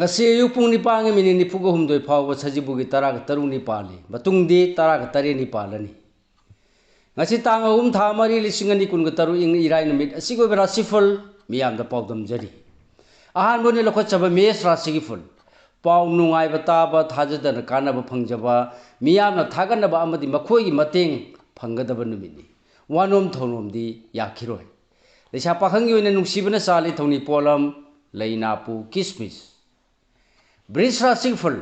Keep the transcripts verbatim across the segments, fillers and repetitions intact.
ꯉꯁꯤ ꯑꯌꯨꯛ ꯄꯨꯡ ꯅꯤꯄꯥꯟꯒꯤ ꯃꯤꯅꯤꯠ ꯅꯤꯐꯨꯒ ꯍꯨꯝꯗꯣꯏ ꯐꯥꯎꯕ ꯁꯖꯤꯕꯨꯒꯤ ꯇꯔꯥꯒ ꯇꯔꯨꯛꯅꯤ ꯄꯥꯜꯂꯤ꯫ ꯃꯇꯨꯡꯗꯤ ꯇꯔꯥꯒ ꯇꯔꯦꯠꯅꯤ ꯄꯥꯜꯂꯅꯤ꯫ ꯉꯁꯤ ꯇꯥꯡ ꯑꯍꯨꯝ, ꯊꯥ ꯃꯔꯤ, ꯂꯤꯁꯤꯡ ꯑꯅꯤ ꯀꯨꯟꯒ ꯇꯔꯨꯛ, ꯏꯪ ꯏꯔꯥꯏ ꯅꯨꯃꯤꯠ꯫ ꯑꯁꯤꯒꯤ ꯑꯣꯏꯕ ꯔꯥꯁꯤꯐꯜ ꯃꯤꯌꯥꯝꯗ ꯄꯥꯎꯗꯝꯖꯔꯤ꯫ ꯑꯍꯥꯟꯕ ꯑꯣꯏꯅ ꯂꯧꯈꯠꯆꯕ ꯃꯦꯁ ꯔꯥꯁꯤꯒꯤ ꯐꯜ꯫ ꯄꯥꯎ ꯅꯨꯡꯉꯥꯏꯕ ꯇꯥꯕ, ꯊꯥꯖꯗꯅ ꯀꯥꯟꯅꯕ ꯐꯪꯖꯕ, ꯃꯤꯌꯥꯝꯅ ꯊꯥꯒꯠꯅꯕ ꯑꯃꯗꯤ ꯃꯈꯣꯏꯒꯤ ꯃꯇꯦꯡ ꯐꯪꯒꯗꯕ ꯅꯨꯃꯤꯠꯅꯤ꯫ ꯋꯥꯅꯣꯝ ꯊꯧꯅꯣꯝꯗꯤ ꯌꯥꯈꯤꯔꯣꯏ꯫ ꯂꯩꯁꯥ ꯄꯥꯈꯪꯒꯤ ꯑꯣꯏꯅ ꯅꯨꯡꯁꯤꯕꯅ ꯆꯥꯜꯂꯤ ꯊꯧꯅꯤ ꯄꯣꯠꯂꯝ, ꯂꯩ ꯅꯥꯄꯨ, ꯀꯤꯁꯃꯤꯁ꯫ ꯕ꯭ꯔꯤꯖ ꯔꯥꯁꯤꯐꯜ꯫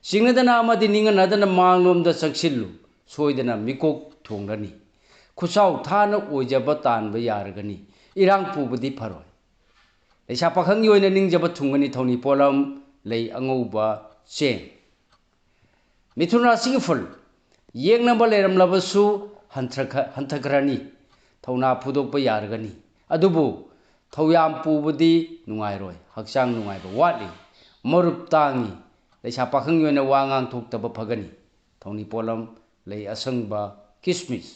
ꯆꯤꯡꯅꯗꯅ ꯑꯃꯗꯤ ꯅꯤꯡꯍꯟꯅꯗꯅ ꯃꯥꯡꯂꯣꯝꯗ ꯆꯪꯁꯤꯜꯂꯨ꯫ ꯁꯣꯏꯗꯅ ꯃꯤꯀꯣꯛ ꯊꯣꯡꯂꯅꯤ꯫ ꯈꯨꯠꯁꯥꯎ ꯊꯥꯅ ꯑꯣꯏꯖꯕ ꯇꯥꯟꯕ ꯌꯥꯔꯒꯅꯤ꯫ ꯏꯔꯥꯡ ꯄꯨꯕꯗꯤ ꯐꯔꯣꯏ꯫ ꯂꯩꯁꯥ ꯄꯥꯈꯪꯒꯤ ꯑꯣꯏꯅ ꯅꯤꯡꯖꯕ ꯊꯨꯡꯒꯅꯤ ꯊꯧꯅꯤ ꯄꯣꯠꯂꯝ, ꯂꯩ ꯑꯉꯧꯕ, ꯆꯦꯡ꯫ ꯃꯤꯊꯨꯟ ꯔꯥꯁꯤꯒꯤ ꯐꯜ꯫ ꯌꯦꯡꯅꯕ ꯂꯩꯔꯝꯂꯕꯁꯨ ꯍꯟꯊꯈ-, ꯍꯟꯊꯈ꯭ꯔꯅꯤ꯫ ꯊꯧꯅꯥ ꯐꯨꯗꯣꯛꯄ ꯌꯥꯔꯒꯅꯤ꯫ ꯑꯗꯨꯕꯨ ꯊꯧꯌꯥꯝ ꯄꯨꯕꯗꯤ ꯅꯨꯡꯉꯥꯏꯔꯣꯏ꯫ ꯍꯛꯆꯥꯡ ꯅꯨꯡꯉꯥꯏꯕ ꯋꯥꯠꯂꯤ꯫ ꯃꯔꯨꯞ ꯇꯥꯡꯉꯤ꯫ ꯂꯩꯁꯥ ꯄꯥꯈꯪꯒꯤ ꯑꯣꯏꯅ ꯋꯥ ꯉꯥꯡꯊꯣꯛꯇꯕ ꯐꯒꯅꯤ꯫ ꯊꯧꯅꯤ ꯄꯣꯠꯂꯝ, ꯂꯩ ꯑꯁꯪꯕ, ꯀꯤꯁꯃꯤꯁ꯫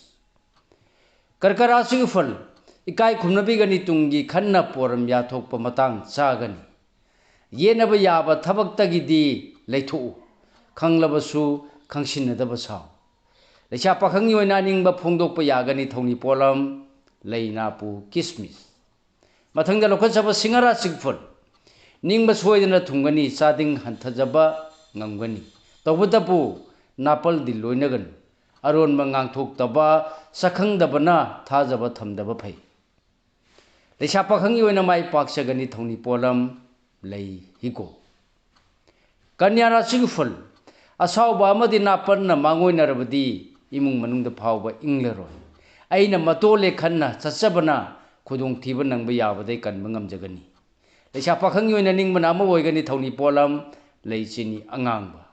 ꯀꯔꯀ ꯔꯥꯁꯤꯒꯤ ꯐꯜ꯫ ꯏꯀꯥꯏ ꯈꯨꯝꯅꯕꯤꯒꯅꯤ ꯇꯨꯡꯒꯤ ꯈꯟꯅ ꯄꯣꯔꯝ ꯌꯥꯊꯣꯛꯄ ꯃꯇꯥꯡ ꯆꯥꯒꯅꯤ꯫ ꯌꯦꯠꯅꯕ ꯌꯥꯕ ꯊꯕꯛꯇꯒꯤꯗꯤ ꯂꯩꯊꯣꯛꯎ꯫ ꯈꯪꯂꯕꯁꯨ ꯈꯪꯁꯤꯟꯅꯗꯕ ꯁꯥꯎ꯫ ꯂꯩꯁꯥ ꯄꯥꯈꯪꯒꯤ ꯑꯣꯏꯅ ꯑꯅꯤꯡꯕ ꯐꯣꯡꯗꯣꯛꯄ ꯌꯥꯒꯅꯤ ꯊꯧꯅꯤ ꯄꯣꯠꯂꯝ, ꯂꯩ ꯅꯥꯄꯨ, ꯀꯤꯁꯃꯤꯁ꯫ ꯃꯊꯪꯗ ꯂꯧꯈꯠꯆꯕ ꯁꯤꯡꯍ ꯔꯥꯁꯤꯒꯤ ꯐꯜ꯫ ꯅꯤꯡꯕ ꯁꯣꯏꯗꯅ ꯊꯨꯡꯒꯅꯤ, ꯆꯥꯗꯤꯡ ꯍꯟꯊꯖꯕ ꯉꯝꯒꯅꯤ꯫ ꯇꯧꯕꯇꯕꯨ ꯅꯥꯄꯜꯗꯤ ꯂꯣꯏꯅꯒꯅꯨ꯫ ꯑꯔꯣꯟꯕ ꯉꯥꯡꯊꯣꯛꯇꯕ, ꯁꯛꯈꯪꯗꯕꯅ ꯊꯥꯖꯕ ꯊꯝꯗꯕ ꯐꯩ꯫ ꯂꯩꯁꯥ ꯄꯥꯈꯪꯒꯤ ꯑꯣꯏꯅ ꯃꯥꯏ ꯄꯥꯛꯆꯒꯅꯤ ꯊꯧꯅꯤ ꯄꯣꯠꯂꯝ, ꯂꯩ ꯍꯤꯒꯣꯛ꯫ ꯀꯟꯌꯥ ꯔꯥꯁꯤꯒꯤ ꯐꯜ꯫ ꯑꯁꯥꯎꯕ ꯑꯃꯗꯤ ꯅꯥꯄꯟꯅ ꯃꯥꯡꯑꯣꯏꯅꯔꯕꯗꯤ ꯏꯃꯨꯡ ꯃꯅꯨꯡꯗ ꯐꯥꯎꯕ ꯏꯪꯂꯔꯣꯏ꯫ ꯑꯩꯅ ꯃꯇꯣꯜꯂꯦ ꯈꯟꯅ ꯆꯠꯆꯕꯅ ꯈꯨꯗꯣꯡꯊꯤꯕ ꯅꯪꯕ ꯌꯥꯕꯗꯩ ꯀꯟꯕ ꯉꯝꯖꯒꯅꯤ꯫ ꯂꯩꯁꯥ ꯄꯥꯈꯪꯒꯤ ꯑꯣꯏꯅ ꯅꯤꯡꯕꯅ ꯑꯃ ꯑꯣꯏꯒꯅꯤ ꯊꯧꯅꯤ ꯄꯣꯠꯂꯝ, ꯂꯩ ꯆꯤꯅꯤ ꯑꯉꯥꯡꯕ꯫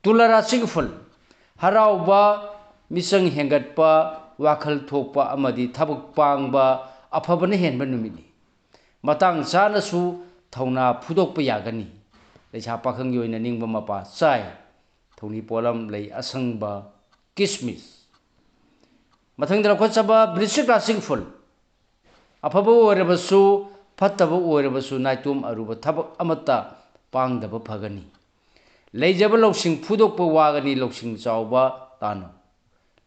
ꯇꯨꯂꯥ ꯔꯥꯁꯤꯒꯤ ꯐꯜ꯫ ꯍꯔꯥꯎꯕ, ꯃꯤꯆꯪ ꯍꯦꯟꯒꯠꯄ, ꯋꯥꯈꯜ ꯊꯣꯛꯄ ꯑꯃꯗꯤ ꯊꯕꯛ ꯄꯥꯡꯕ ꯑꯐꯕꯅ ꯍꯦꯟꯕ ꯅꯨꯃꯤꯠꯅꯤ꯫ ꯃꯇꯥꯡ ꯆꯥꯅꯁꯨ ꯊꯧꯅꯥ ꯐꯨꯗꯣꯛꯄ ꯌꯥꯒꯅꯤ꯫ ꯂꯩꯁꯥ ꯄꯥꯈꯪꯒꯤ ꯑꯣꯏꯅ ꯅꯤꯡꯕ ꯃꯄꯥ ꯆꯥꯏ꯫ ꯊꯧꯅꯤ ꯄꯣꯠꯂꯝ, ꯂꯩ ꯑꯁꯪꯕ, ꯀꯤꯁꯃꯤꯁ꯫ ꯃꯊꯪꯗ ꯂꯧꯈꯠꯆꯕ ꯕ꯭ꯔꯤꯁꯤꯛ ꯔꯥꯁꯤꯒꯤ ꯐꯜ꯫ ꯑꯐꯕ ꯑꯣꯏꯔꯕꯁꯨ ꯐꯠꯇꯕ ꯑꯣꯏꯔꯕꯁꯨ ꯅꯥꯏꯇꯣꯝ ꯑꯔꯨꯕ ꯊꯕꯛ ꯑꯃꯠꯇ ꯄꯥꯡꯗꯕ ꯐꯒꯅꯤ꯫ ꯂꯩꯖꯕ ꯂꯧꯁꯤꯡ ꯐꯨꯗꯣꯛꯄ ꯋꯥꯒꯅꯤ, ꯂꯧꯁꯤꯡ ꯆꯥꯎꯕ ꯇꯥꯅꯧ꯫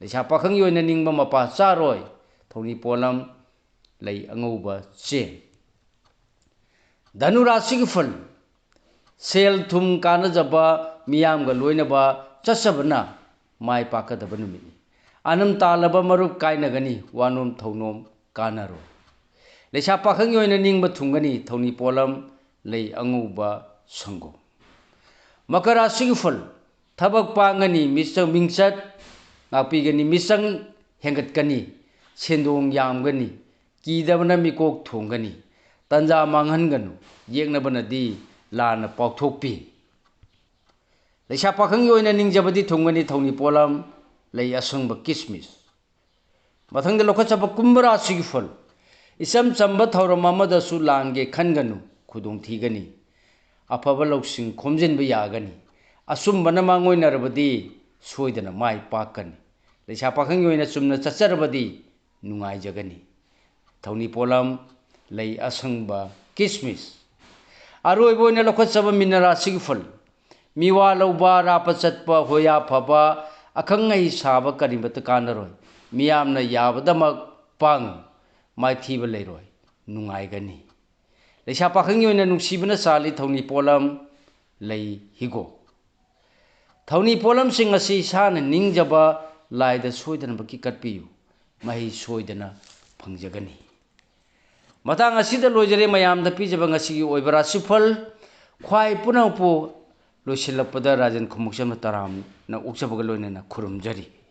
ꯂꯩꯁꯥ ꯄꯥꯈꯪꯒꯤ ꯑꯣꯏꯅ ꯅꯤꯡꯕ ꯃꯄꯥ ꯆꯥꯔꯣꯏ꯫ ꯊꯧꯅꯤ ꯄꯣꯠꯂꯝ ꯂꯩ ꯑꯉꯧꯕ ꯆꯦ꯫ ꯙꯅꯨ ꯔꯥꯁꯤꯒꯤ ꯐꯜ, ꯁꯦꯜ ꯊꯨꯝ ꯀꯥꯟꯅꯖꯕ, ꯃꯤꯌꯥꯝꯒ ꯂꯣꯏꯅꯕ ꯆꯠꯆꯕꯅ ꯃꯥꯏ ꯄꯥꯛꯀꯗꯕ ꯅꯨꯃꯤꯠꯅꯤ꯫ ꯑꯅꯝ ꯇꯥꯜꯂꯕ ꯃꯔꯨꯞ ꯀꯥꯏꯅꯒꯅꯤ, ꯋꯥꯅꯣꯝ ꯊꯧꯅꯣꯝ ꯀꯥꯟꯅꯔꯣꯏ꯫ ꯂꯩꯁꯥ ꯄꯥꯈꯪꯒꯤ ꯑꯣꯏꯅ ꯅꯤꯡꯕ ꯊꯨꯡꯒꯅꯤ, ꯊꯧꯅꯤ ꯄꯣꯠꯂꯝ ꯂꯩ ꯑꯉꯧꯕ ꯁꯪꯒꯣꯝ꯫ ꯃꯀꯔ ꯔꯥꯁꯤꯒꯤ ꯐꯜ, ꯊꯕꯛ ꯄꯥꯡꯒꯅꯤ, ꯃꯤꯆ-, ꯃꯤꯡꯆꯠ ꯉꯥꯛꯄꯤꯒꯅꯤ, ꯃꯤꯆꯪ ꯍꯦꯟꯒꯠꯀꯅꯤ, ꯁꯦꯟꯗꯣꯡ ꯌꯥꯝꯒꯅꯤ, ꯀꯤꯗꯕꯅ ꯃꯤꯀꯣꯛ ꯊꯣꯡꯒꯅꯤ, ꯇꯟꯖꯥ ꯃꯥꯡꯍꯟꯒꯅꯨ, ꯌꯦꯛꯅꯕꯅꯗꯤ ꯂꯥꯟꯅ ꯄꯥꯎꯊꯣꯛꯄꯤ꯫ ꯂꯩꯁꯥ ꯄꯥꯈꯪꯒꯤ ꯑꯣꯏꯅ ꯅꯤꯡꯖꯕꯗꯤ ꯊꯨꯡꯒꯅꯤ, ꯊꯧꯅꯤ ꯄꯣꯠꯂꯝ ꯂꯩ ꯑꯁꯪꯕ ꯀꯤꯁꯃꯤꯁ꯫ ꯃꯊꯪꯗ ꯂꯧꯈꯠꯆꯕ ꯀꯨꯝꯚ ꯔꯥꯁꯤꯒꯤ ꯐꯜ, ꯏꯆꯝ ꯆꯝꯕ ꯊꯧꯔꯝ ꯑꯃꯗꯁꯨ ꯂꯥꯟꯒꯦ ꯈꯟꯒꯅꯨ, ꯈꯨꯗꯣꯡ ꯊꯤꯒꯅꯤ꯫ ꯑꯐꯕ ꯂꯧꯁꯤꯡ ꯈꯣꯝꯖꯤꯟꯕ ꯌꯥꯒꯅꯤ꯫ ꯑꯆꯨꯝꯕꯅ ꯃꯥꯡꯑꯣꯏꯅꯔꯕꯗꯤ ꯁꯣꯏꯗꯅ ꯃꯥꯏ ꯄꯥꯛꯀꯅꯤ꯫ ꯂꯩꯁꯥ ꯄꯥꯈꯪꯒꯤ ꯑꯣꯏꯅ ꯆꯨꯝꯅ ꯆꯠꯆꯔꯕꯗꯤ ꯅꯨꯡꯉꯥꯏꯖꯒꯅꯤ꯫ ꯊꯧꯅꯤ ꯄꯣꯠꯂꯝ ꯂꯩ ꯑꯁꯪꯕ ꯀꯤꯁꯃꯤꯁ꯫ ꯑꯔꯣꯏꯕ ꯑꯣꯏꯅ ꯂꯧꯈꯠꯆꯕ ꯃꯤꯅ ꯔꯥꯁꯤꯒꯤ ꯐꯜ, ꯃꯤꯋꯥ ꯂꯧꯕ, ꯑꯔꯥꯞꯄ ꯆꯠꯄ, ꯍꯣꯌꯥ ꯐꯕ, ꯑꯈꯪ ꯑꯍꯩ ꯁꯥꯕ ꯀꯔꯤꯃꯠꯇ ꯀꯥꯟꯅꯔꯣꯏ꯫ ꯃꯤꯌꯥꯝꯅ ꯌꯥꯕꯗꯃꯛ ꯄꯥꯡꯉꯨ, ꯃꯥꯏꯊꯤꯕ ꯂꯩꯔꯣꯏ, ꯅꯨꯡꯉꯥꯏꯒꯅꯤ꯫ ꯂꯩꯁꯥ ꯄꯥꯈꯪꯒꯤ ꯑꯣꯏꯅ ꯅꯨꯡꯁꯤꯕꯅ ꯆꯥꯜꯂꯤ ꯊꯧꯅꯤ ꯄꯣꯠꯂꯝ ꯂꯩ ꯍꯤꯒꯣꯛ꯫ ꯊꯧꯅꯤ ꯄꯣꯠꯂꯝꯁꯤꯡ ꯑꯁꯤ ꯏꯁꯥꯅ ꯅꯤꯡꯖꯕ ꯂꯥꯏꯗ ꯁꯣꯏꯗꯅꯃꯛꯀꯤ ꯀꯠꯄꯤꯌꯨ, ꯃꯍꯩ ꯁꯣꯏꯗꯅ ꯐꯪꯖꯒꯅꯤ꯫ ꯃꯇꯥꯡ ꯑꯁꯤꯗ ꯂꯣꯏꯖꯔꯦ ꯃꯌꯥꯝꯗ ꯄꯤꯖꯕ ꯉꯁꯤꯒꯤ ꯑꯣꯏꯕ ꯔꯥꯁꯤꯐꯜ꯫ ꯈ꯭ꯋꯥꯏ ꯄꯨꯝꯅꯃꯛꯄꯨ ꯂꯣꯏꯁꯤꯜꯂꯛꯄꯗ ꯔꯥꯖꯟ ꯈꯨꯃꯨꯛꯆꯝꯅ ꯇꯔꯥꯝꯅ ꯑꯣꯛꯆꯕꯒ ꯂꯣꯏꯅꯅ ꯈꯨꯔꯨꯝꯖꯔꯤ꯫